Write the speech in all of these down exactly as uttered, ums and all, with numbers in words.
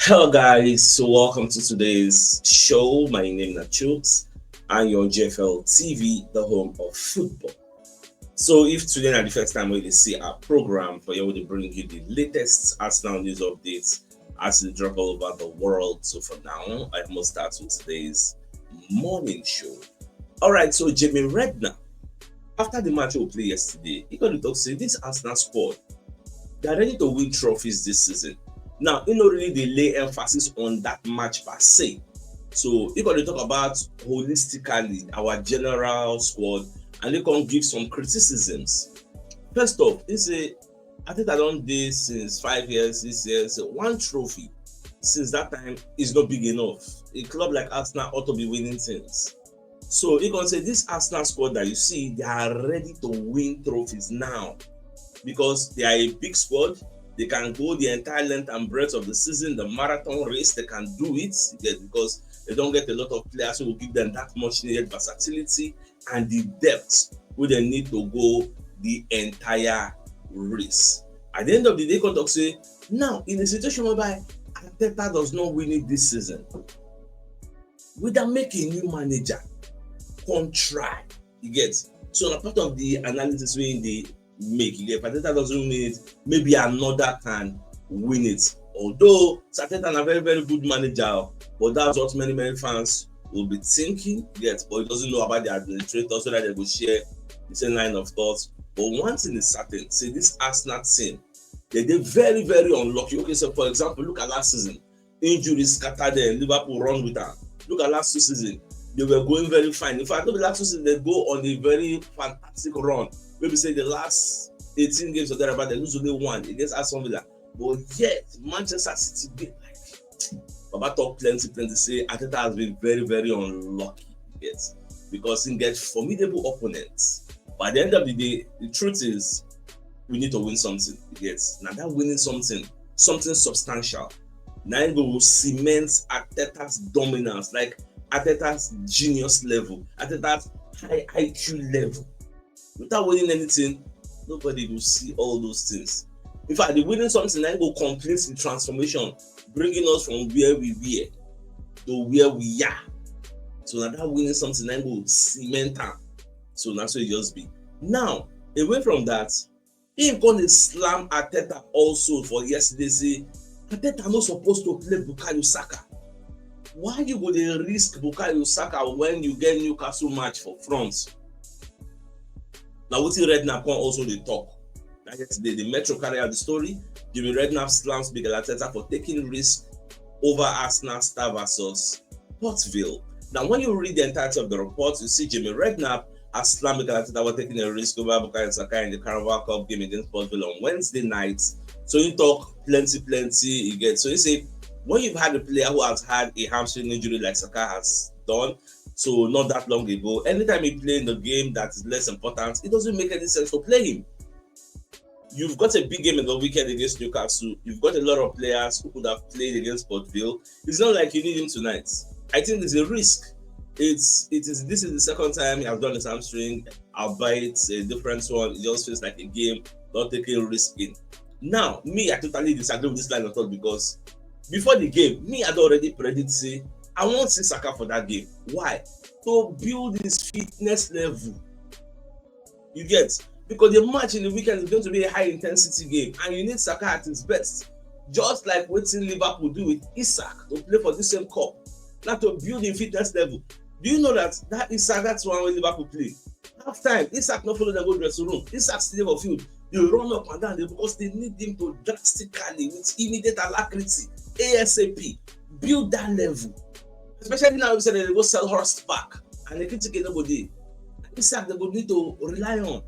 Hello, guys. So, welcome to today's show. My name is Chooks, and you're on G F L T V, the home of football. So, if today is the first time we see our program, for you, we bring you the latest Arsenal news updates as they drop all over the world. So, for now, I must start with today's morning show. All right, so Jamie Redknapp, after the match we play yesterday, he got to talk say this Arsenal squad, they're ready to win trophies this season. Now, he not really dey lay emphasis on that match per se. So he got to talk about holistically our general squad, and he can give some criticisms. First off, he say, "I think I don't do since five years, six years. So one trophy since that time is not big enough. A club like Arsenal ought to be winning things." So he can say this Arsenal squad that you see, they are ready to win trophies now because they are a big squad. They can go the entire length and breadth of the season, the marathon race. They can do it, yeah, because they don't get a lot of players who will give them that much needed versatility and the depth where they need to go the entire race. At the end of the day, come talk say, now in a situation whereby Arteta does not win it this season, whether make a new manager come try, you get. So na part of the analysis wey they make. You get, Arteta doesn't win it, maybe another can win it. Although Arteta na very, very good manager, but that's what many, many fans will be thinking. Yes, but he doesn't know about the administrator, so that they will share the same line of thoughts. But one thing is certain, say this Arsenal team, they dey very, very unlucky. Okay, so for example, look at last season. Injuries scattered them. Liverpool run with them. Look at last two seasons. They were going very fine. In fact, the last two seasons, they go on a very fantastic run. Maybe say the last eighteen games or thereabout, they lose only one against Aston Villa. But yet, Manchester City dey like, Baba talk plenty, plenty. Say Arteta has been very, very unlucky. Yes, because he get formidable opponents. But at the end of the day, the truth is, we need to win something. Yes, now that winning something, something substantial, now it will cement Arteta's dominance, like Arteta's genius level, Arteta's high I Q level. Without winning anything, nobody will see all those things. In fact, the winning something now will complete the transformation, bringing us from where we were to where we are. So now that winning something now will cement am. So that's what it just be. Now, away from that, he gonna slam Arteta also for yesterday. Say Arteta not supposed to play Bukayo Saka. Why you go dey risk Bukayo Saka when you get Newcastle match for front? Now, what he Redknapp come also dey talk. That yesterday, the Metro carry out the story. Jimmy Redknapp slams Mikel Arteta for taking risk over Arsenal star versus Port Vale. Now, when you read the entirety of the report, you see Jimmy Redknapp as Slam Mikel Arteta was taking a risk over Bukayo Saka in the Carabao Cup game against Port Vale on Wednesday night. So you talk plenty, plenty, you get. So you say, when you've had a player who has had a hamstring injury like Saka has done, so not that long ago, anytime he play in the game that is less important, it doesn't make any sense to play him. You've got a big game in the weekend against Newcastle. You've got a lot of players who could have played against Port Vale. It's not like you need him tonight. I think it's a risk. It's it is this is the second time he has done his hamstring, albeit a different one. It just feels like a game, not taking risk in. Now, me, I totally disagree with this line of thought because before the game, me, I'd already predicted say I won't see Saka for that game. Why? To build his fitness level. You get? Because the match in the weekend is going to be a high intensity game, and you need Saka at his best. Just like what Liverpool do with Isak to play for the same cup. Now to build in fitness level. Do you know that that Isak, that's one way Liverpool play? Half time, Isak not follow them go dressing room. Isak still for field. They run up and down there because they need him to drastically, with immediate alacrity, A S A P, build that level. Especially now, we said they go sell horse back and they keep taking nobody. Isak, they go need to rely on.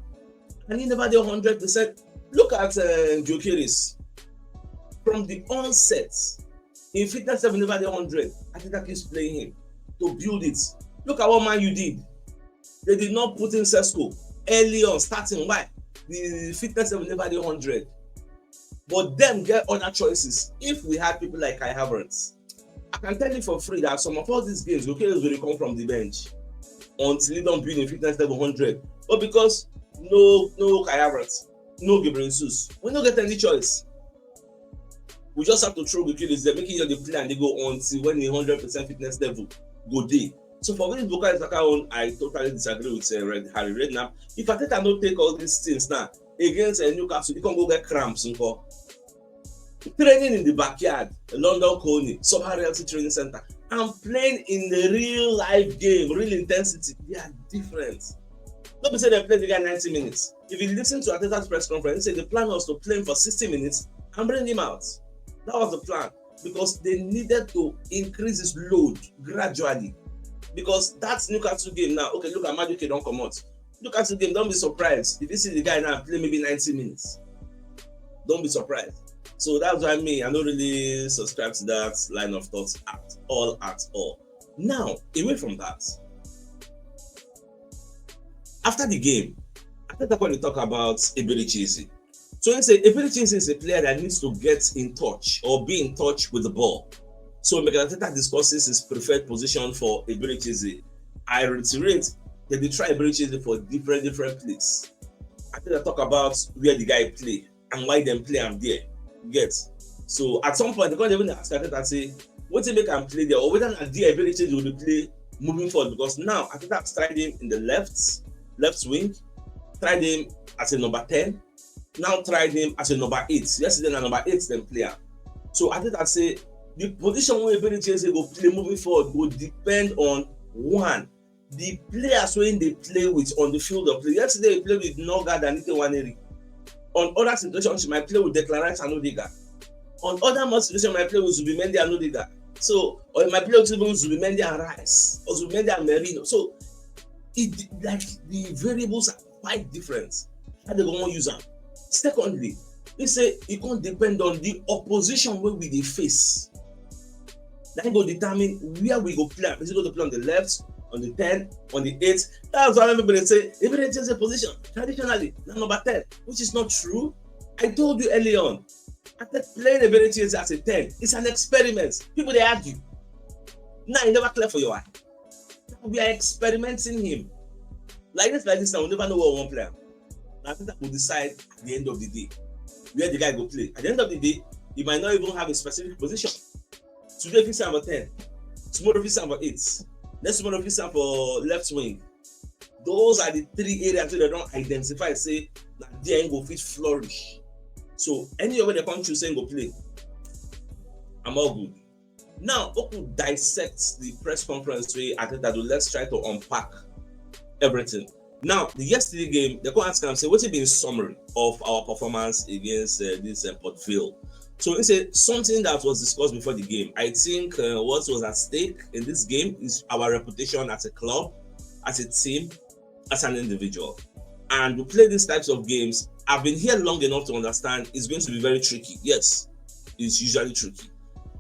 And he never did one hundred percent. Look at uh, Gyökeres. From the onset, in fitness level, never did one hundred. I think that keeps playing him to build it. Look at what Man U did. They did not put in Sesko early on starting. Why? The fitness level never did one hundred. But them get other choices. If we had people like Kai Havertz, I can tell you for free that some of all these games, Gyökeres will come from the bench until he don't build in fitness level one hundred. But because no no Kai Havertz, no Gabriel Jesus, we no get any choice. We just have to throw Gyökeres there, make e just dey play and dey go until when the hundred percent fitness level go dey. So for this Bukayo Saka own, I totally disagree with uh, Red Harry Redknapp. If Arteta no take all these things now against uh, Newcastle, he can go get cramps. Nko. Training in the backyard, London Colney, Sober Reality Training Center, and playing in the real life game, real intensity, they are different. Don't be say they play the guy ninety minutes. If you listen to Arteta's press conference, he said the plan was to play him for sixty minutes and bring him out. That was the plan because they needed to increase his load gradually. Because that's Newcastle game now. Okay, look at Madueke don't come out. Newcastle game, don't be surprised if you see the guy now play maybe ninety minutes. Don't be surprised. So that's why me, I don't really subscribe to that line of thoughts at all, at all. Now, away from that, after the game, Arteta when they talk about Eberechi Eze. So he said Eberechi Eze is a player that needs to get in touch or be in touch with the ball. So Mikel Arteta discusses his preferred position for Eberechi Eze. I reiterate that they try Eberechi Eze for different different places. Arteta talk about where the guy play and why dem play am there. You get? So at some point, they can't even ask Arteta say, what do you make am play there? Or whether na there Eberechi Eze will play moving forward because now Arteta has tried him in the left, left wing, tried him as a number ten, now tried him as a number eight. Yesterday na number eight dem play am. So Arteta say the position wey Eberechi Eze go play moving forward go depend on one, the players wey they play with on the field of play. Yesterday he played with Nørgaard and Ike Nwaneri. On other situations, he might play with Declan Rice and Odegaard. On other more situations, he might play with Zubimendi and Odegaard. So, or he might play with even Zubimendi and Rice, or Zubimendi and Merino. So, it like the variables are quite different. How they go wan use am? Secondly, he say e come depend on the opposition wey we dey face. That go determine where we go play am. Is it going to play on the left, on the ten, on the eight? That's why everybody say, if they change the position, traditionally, na number ten, which is not true. I told you early on, I said playing Eberechi Eze as a ten is an experiment. People dey argue. Now e never clear for your eye. We are experimenting him. Like this, like this now, we never know what one player. I think that will decide at the end of the day where the guy go play. At the end of the day, he might not even have a specific position. Today, if he's number ten, tomorrow, if he's number eight, next tomorrow, if he's for left wing. Those are the three areas wey they don identify say na there im go fit flourish. So anywhere wey they come choose say im go play, I'm all good. Now, Oku dissects the press conference wey Arteta do. Let's try to unpack everything. Now, the yesterday game, they come ask am say, wetin be in summary of our performance against uh, this uh, Port Vale? So he said something that was discussed before the game. I think uh, what was at stake in this game is our reputation as a club, as a team, as an individual. And we play these types of games. I've been here long enough to understand it's going to be very tricky. Yes, it's usually tricky.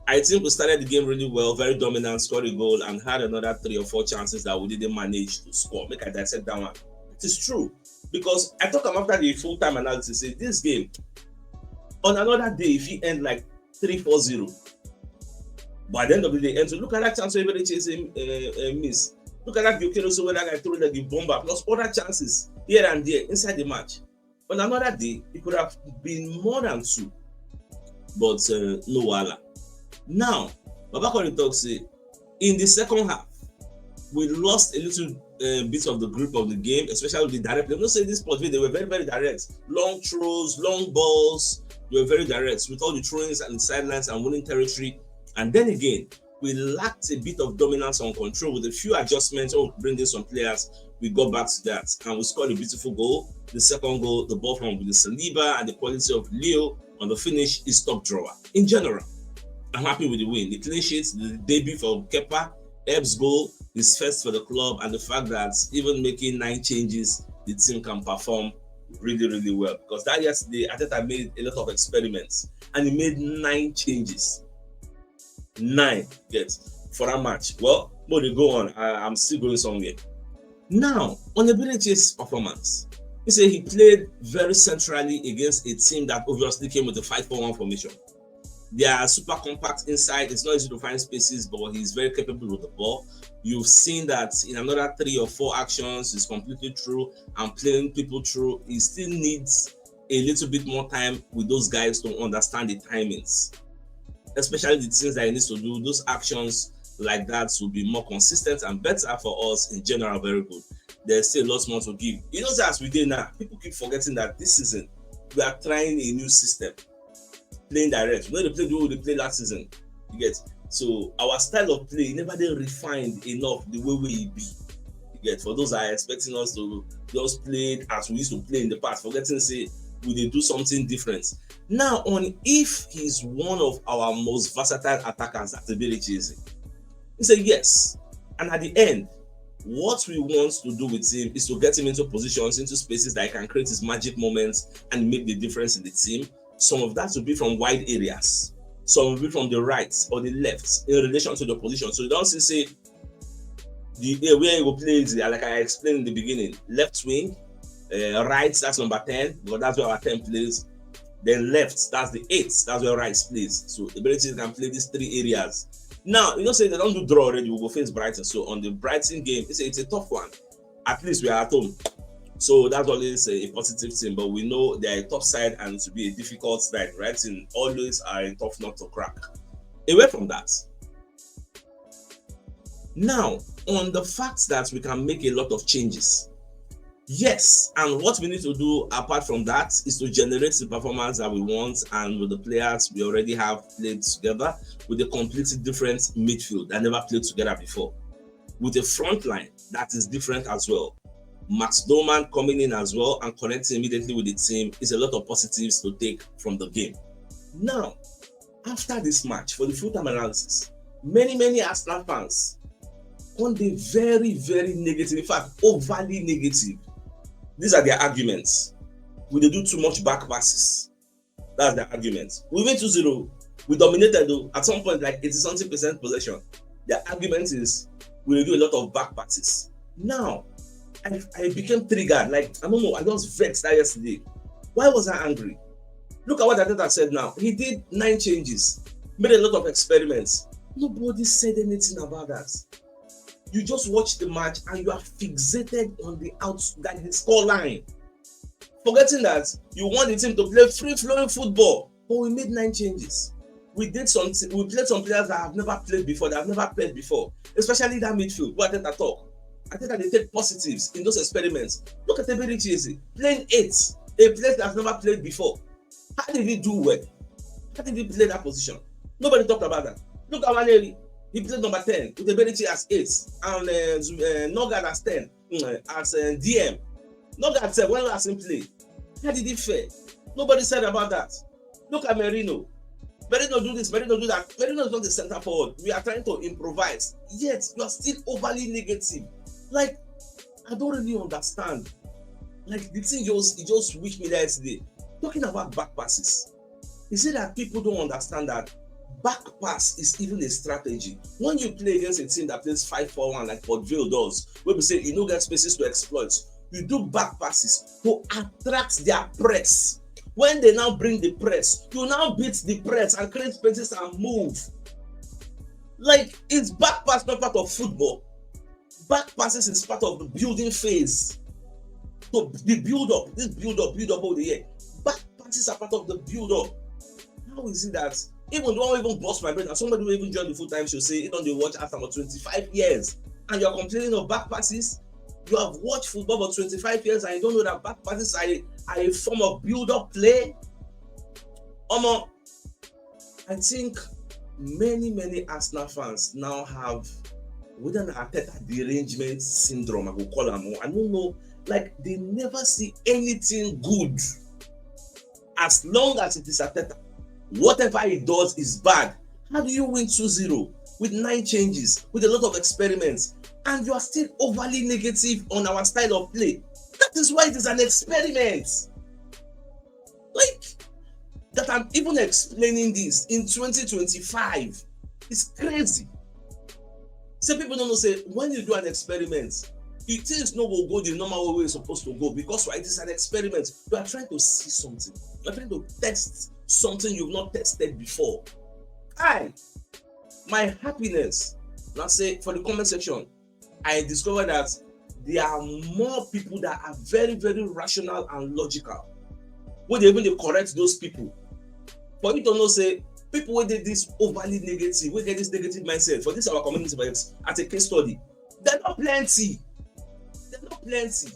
I think we started the game really well, very dominant, scored a goal, and had another three or four chances that we didn't manage to score. Make I dissect that one. It is true because I talk am after the full time analysis. Say this game, on another day, if he end like three four zero, but at the end of the day, and so look at that chance wey Eberechi Eze uh, uh, miss. Look at that Gyökeres wey that guy throw like a bomber, plus other chances here and there inside the match. On another day, it could have been more than two, but uh, no wahala. Now, Baba Kori talk say in the second half, we lost a little uh, bit of the grip of the game, especially with the direct play. You know, say this point, they were very, very direct. Long throws, long balls, they were very direct with all the throwings and sidelines and winning territory. And then again, we lacked a bit of dominance on control with a few adjustments. Oh, bringing some players, we got back to that and we scored a beautiful goal. The second goal, the ball from the Saliba and the quality of Leo on the finish is top drawer. In general, I'm happy with the win. The clean sheet, the debut for Kepa, Ebbs goal, his first for the club, and the fact that even making nine changes, the team can perform really, really well. Because that yesterday, Arteta made a lot of experiments and he made nine changes. Nine, yes, for that match. Well, more they go on. I, I'm still going somewhere. Now, on the Benitez performance, he said he played very centrally against a team that obviously came with a five four one formation. They are super compact inside. It's not easy to find spaces, but he's very capable with the ball. You've seen that in another three or four actions, he's completely through and playing people through. He still needs a little bit more time with those guys to understand the timings. especially the things that he needs to do, those actions like that will be more consistent and better for us in general. Very good. There's still lots more to give. You know, as we do now, people keep forgetting that this season we are trying a new system, playing direct. We no dey play the way we play last season. You get? So our style of play never dey refined enough the way we be. You get? For those are expecting us to just play as we used to play in the past, forgetting say we dey do something different. Now, on if he's one of our most versatile attackers, that's a very easy. He said yes. And at the end, what we want to do with him is to get him into positions, into spaces that he can create his magic moments and make the difference in the team. Some of that will be from wide areas. Some will be from the right or the left in relation to the position. So you don't see say the area where he will play is, like I explained in the beginning, left wing, uh, right, that's number ten, but that's where our ten plays. Then left, that's the eight, that's where Rice plays. So Eberechi can play these three areas. Now, you know, say they don't do draw already, we'll go face Brighton. So on the Brighton game, it's a, it's a tough one. At least we are at home. So that's always a, a positive thing, but we know they're a tough side and to be a difficult side. Brighton always are a tough nut to crack. Away from that, now, on the fact that we can make a lot of changes, yes, and what we need to do apart from that is to generate the performance that we want, and with the players we already have played together, with a completely different midfield that never played together before, with a front line that is different as well. Max Doman coming in as well and connecting immediately with the team is a lot of positives to take from the game. Now, after this match, for the full time analysis, many, many Arsenal fans come dey very, very negative, in fact, overly negative. These are their arguments. We dey do too much back passes. That's their argument. We win two zero. We dominated though. At some point, like eighty something percent possession. Their argument is we dey do a lot of back passes. Now, I, I became triggered. Like, I don't know, I just vexed that yesterday. Why was I angry? Look at what Arteta said now. He did nine changes, made a lot of experiments. Nobody said anything about that. You just watch the match and you are fixated on the out, like the score line, forgetting that you want the team to play free flowing football. But we made nine changes. We did some, we played some players that have never played before, that have never played before, especially that midfield. What Arteta talk? Arteta dey take positives in those experiments. Look at Eberechi Eze, playing eight, a place that's never played before. How did he do well? How did he play that position? Nobody talked about that. Look at Nwaneri. He played number ten with Eberechi as eight and uh, Zu- uh, Nonga as ten, mm, as uh, D M. Nonga said, when last him play? How did he fare? Nobody said about that. Look at Merino. Merino do this, Merino do that. Merino is not the center forward. We are trying to improvise. Yet, you are still overly negative. Like, I don't really understand. Like, the thing just, it just weak me that yesterday. Talking about back passes, you see that people don't understand that back pass is even a strategy. When you play against a team that plays five four one like Port Vale does, where we say you no get spaces to exploit, you do back passes to attract their press. When they now bring the press, you now beat the press and create spaces and move. Like, is back pass not part of football? Back passes is part of the building phase. So the build up, this build up, build up all the year. Back passes are part of the build up. How is it that even don't even bust my brain? And somebody will even join the full time show say, you know, they watch after about twenty-five years and you're complaining of back passes? You have watched football for twenty-five years and you don't know that back passes are a, are a form of build up play? Omo, I think many, many Arsenal fans now have whether an Arteta derangement syndrome, I go call am. I don't know. Like, they never see anything good. As long as it is Arteta, whatever he does is bad. How do you win two zero with nine changes, with a lot of experiments, and you are still overly negative on our style of play? That is why it is an experiment. Like, that I'm even explaining this in twenty twenty-five. It's crazy. Say people don't know say when you do an experiment, you things no go go the normal way it's supposed to go because why, it is an experiment. You are trying to see something. You are trying to test something you've not tested before. I, my happiness, now say for the comment section, I discovered that there are more people that are very, very rational and logical. When they even dey correct those people, for you to know say People wey dey this overly negative, wey get this negative mindset for this our community, for ex- as a case study, dem no plenty. Dem no plenty.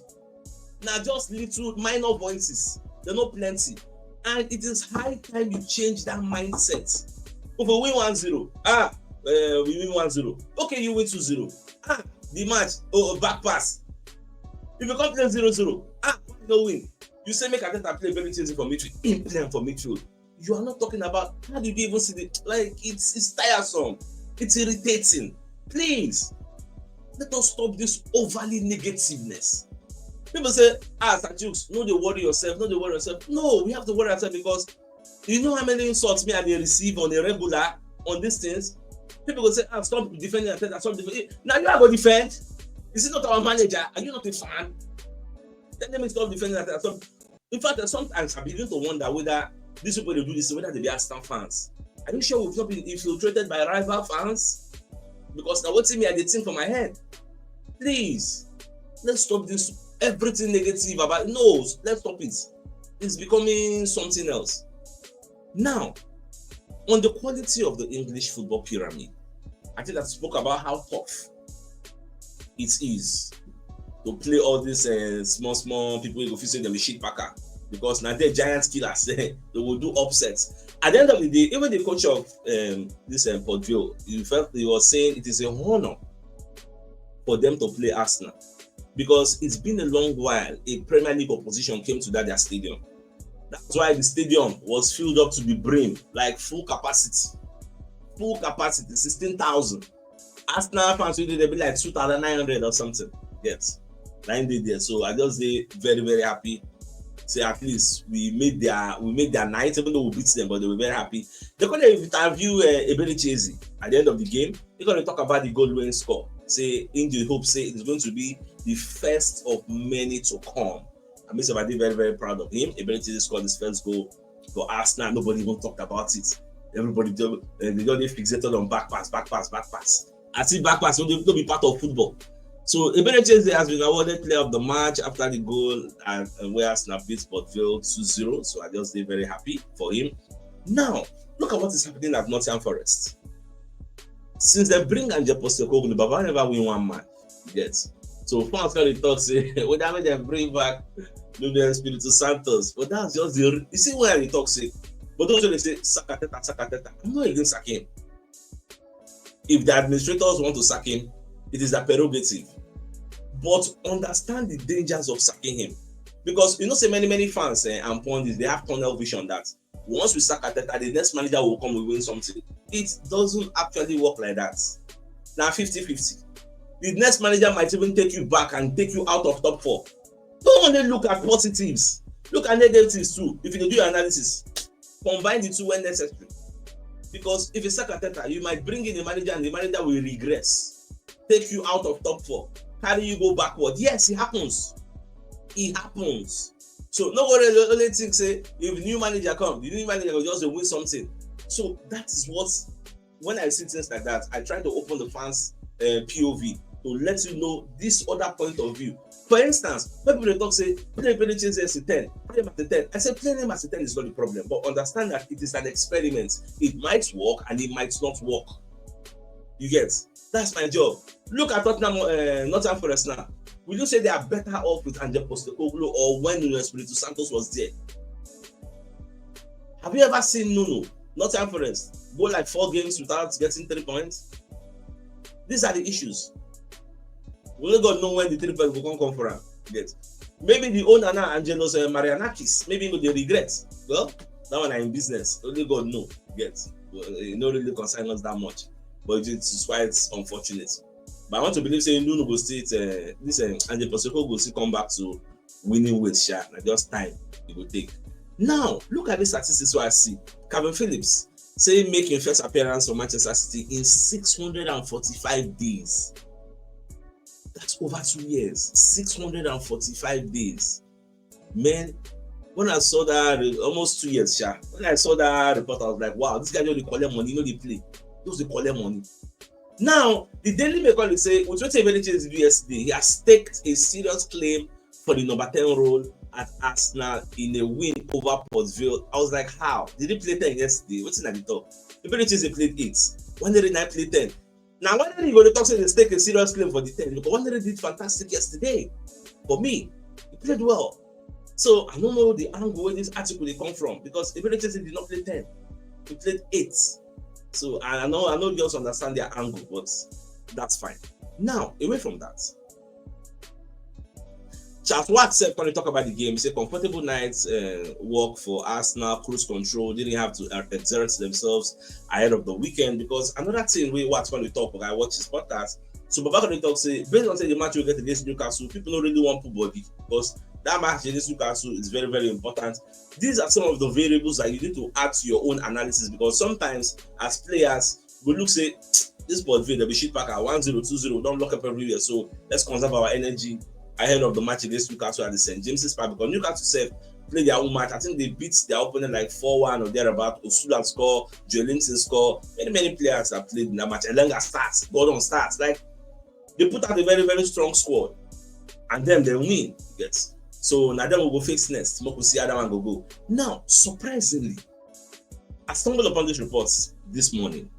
Na just little minor voices. Dem no plenty. And it is high time you change that mindset. If we win one zero, ah, uh, we win one zero. Okay, you win two zero. Ah, the match, oh, back pass. If you come play zero zero, ah, why you no win? You say make Arteta play very chasing for midfield. Him play am for midfield. You are not talking about, how did you even see the, like, it's, it's tiresome. It's irritating. Please, let us stop this overly negativeness. People say, ah, Sir Jukes, no dey worry yourself, no dey worry yourself. No, we have to worry ourselves because you know how many insults me I dey receive on a regular on these things. People go say, ah, stop defending Arteta, stop defending. Now you are go defend. Is it not our manager? Are you not a fan? Tell them stop defending Arteta. Stop. In fact, sometimes I begin to wonder whether these people dey do this, whether they be Arsenal fans. Are you sure we've not been infiltrated by rival fans? Because now what's in me, I dey think for my head. Please, let's stop this everything negative about, no, let's stop it. It's becoming something else. Now, on the quality of the English football pyramid, I think I spoke about how tough it is to play all these uh, small, small people who feel say dem be shit packer, because now they're giant killers. They will do upsets. At the end of the day, even the coach of um, this um, Port Vale, he felt, he was saying it is a honor for them to play Arsenal, because it's been a long while a Premier League opposition came to that their stadium. That's why the stadium was filled up to the brim, like full capacity. Full capacity, sixteen thousand. Arsenal fans wey dey there be like two thousand nine hundred or something. Yes, nine day there. So I just dey very, very happy. Say at least we made their, we made their night, even though we beat them, but they were very happy. They gonna interview uh, Eberechi Eze at the end of the game. They gonna talk about the goal wey he score. Say in the hope say it is going to be the first of many to come. I mean, so I dey very, very proud of him. Eberechi Eze scored his first goal for Arsenal. Nobody even talked about it. Everybody just, uh, they just dey fixated on back pass, back pass, back pass. I see back pass no dey, no be part of football. So Eberechi Eze has been awarded player of the match after the goal and, and where Arsenal beat Port Vale two zero. So I just dey very happy for him. Now, look at what is happening at Nottingham Forest. Since they bring Ange Postecoglou, Baba never win one match yet. So fans come dey talk say whether make dem bring back Nuno Espirito Santos, but that's just the re-, you see why I dey talk say, but those wey dey say sack Arteta, sack Arteta, I'm not against sacking him. If the administrators want to sack him, it is their prerogative. But understand the dangers of sacking him, because you know say many, many fans eh, and pundits, they have tunnel vision that once we sack Arteta, the next manager will come, we win something. It doesn't actually work like that. Now fifty fifty. The next manager might even take you back and take you out of top four. Don't only look at positives. Look at negatives too. If you do your analysis, combine the two when necessary. Because if you sack Arteta, you might bring in a manager and the manager will regress, take you out of top four, carry you go backward. Yes, it happens. It happens. So no worry, the only thing say if new manager come, the new manager will just win something. So that is what, when I see things like that, I try to open the fans uh, P O V to let you know this other point of view. For instance, when people dey talk say play Eberechi Eze as a ten, play him as a ten. I say playing him as a ten is not the problem, but understand that it is an experiment. It might work and it might not work. You get? That's my job. Look at Tottenham, uh, Nottingham Forest now. Will you say they are better off with Ange Postecoglou or when Nuno Espirito Santos was there? Have you ever seen Nuno, Nottingham Forest, go like four games without getting three points? These are the issues. Only God know when the three points will come, come for am. Get? Maybe the owner now, Angelos uh, Marianakis, maybe he go dey regret. Well, that one na in business. Only God know. Get? Well, e no really concern us that much. But it is why it's unfortunate. But I want to believe say Nuno go still uh, this uh, Ange Postecoglou go still come back to winning ways, sha. Na just time e go take. Now, look at the statistics wey I see. Calvin Phillips say make him first appearance for Manchester City in six hundred and forty-five days. That's over two years. Six hundred and forty-five days. Man, when I saw that re- almost two years, sha. When I saw that report, I was like, wow, this guy just dey collect money, no dey play. Just dey collect money. Now, the Daily Mail come dey say with wetin Eberechi Eze do yesterday, he has staked a serious claim for the number ten role at Arsenal in a win over Port Vale. I was like, how? Did he play ten yesterday? What's in the talk? The penalties they played eight. One day I played ten. Now, why did he go to talk say they stake a serious claim for the ten? Because one day did fantastic yesterday. For me, he played well. So I don't know the angle where this article they come from, because the penalties did not play ten. He played eight. So I know I know you also understand their angle, but that's fine. Now, away from that, Charles Watt said, when we talk about the game, he said comfortable night uh, work for Arsenal, cruise control, didn't have to uh, exert themselves ahead of the weekend. Because another thing we watch when we talk, I watch his podcast. So Baba can talk say, based on say the match we get against Newcastle, people don't really want to body, because that match against Newcastle is very, very important. These are some of the variables that you need to add to your own analysis, because sometimes as players, we look say this Port Vale, they'll be shit back at one zero, two zero, don't lock up everywhere. So let's conserve our energy ahead of the match against Newcastle at the Saint James's Park, because Newcastle self play their own match. I think they beat their opponent like four one or thereabout. Osula score, Joelinton score, many, many players that played in that match. Elanga starts, Gordon starts. Like, they put out a very, very strong squad, and then they win. Yes. So now then we'll go face next. We'll see how that one go go. Now, surprisingly, I stumbled upon this report this morning.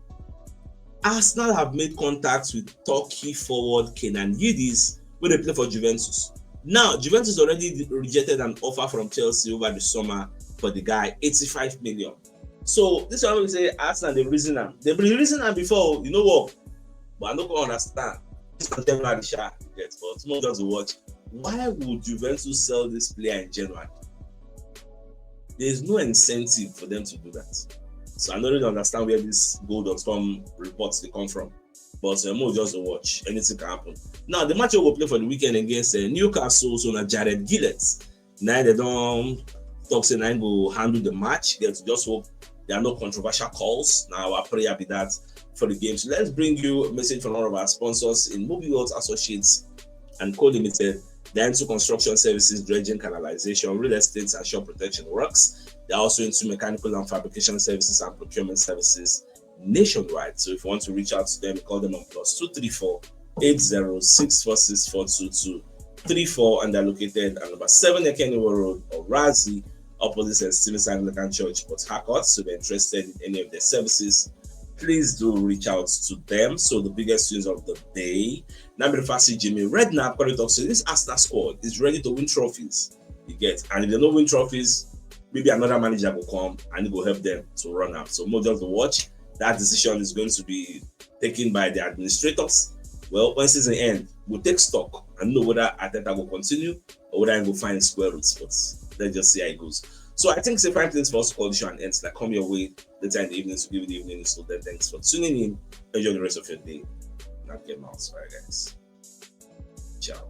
Arsenal have made contact with Turkey forward Kenan Yildiz, where they play for Juventus. Now, Juventus already rejected an offer from Chelsea over the summer for the guy, eighty-five million. So this one we say Arsenal, they reason am. They been reason am before, you know what? But I don't go understand. This one tell me the shark, yes, but someone just watch. Why would Juventus sell this player in January? There is no incentive for them to do that. So I don't really understand where this goal dot com reports they come from. But uh, more just to watch. Anything can happen. Now, the match we will play for the weekend against uh, Newcastle, so now Jared Gillett. Now they don't talk say now go handle the match. Let's just hope there are no controversial calls. Now our prayer be that for the game. So let's bring you a message from one of our sponsors in Movie World Associates and Co Limited. They're into construction services, dredging, canalization, real estate, and shore protection works. They're also into mechanical and fabrication services and procurement services nationwide. So if you want to reach out to them, call them on plus two three four eight zero six four six four two two three four, and they're located at number seven Ekeniwo Road, Orazi, opposite Saint Stephen's Anglican Church, Port Harcourt. So if you're interested in any of their services, please do reach out to them. So the biggest news of the day, Nabil Fassi Jimmy Redknapp, according to say this Arsenal squad is ready to win trophies. You get, and if they don't win trophies, maybe another manager will come and it will help them to run out. So more just to watch. That decision is going to be taken by the administrators. Well, when season end, we'll take stock and know whether Arteta will continue or whether he will find square roots. But let's just see how it goes. So I think it's a fine place for us to call the show and end. Like, come your way later in the evening to give you the evening. So then thanks for tuning in. Enjoy the rest of your day. Not get mouse, right, guys? Ciao.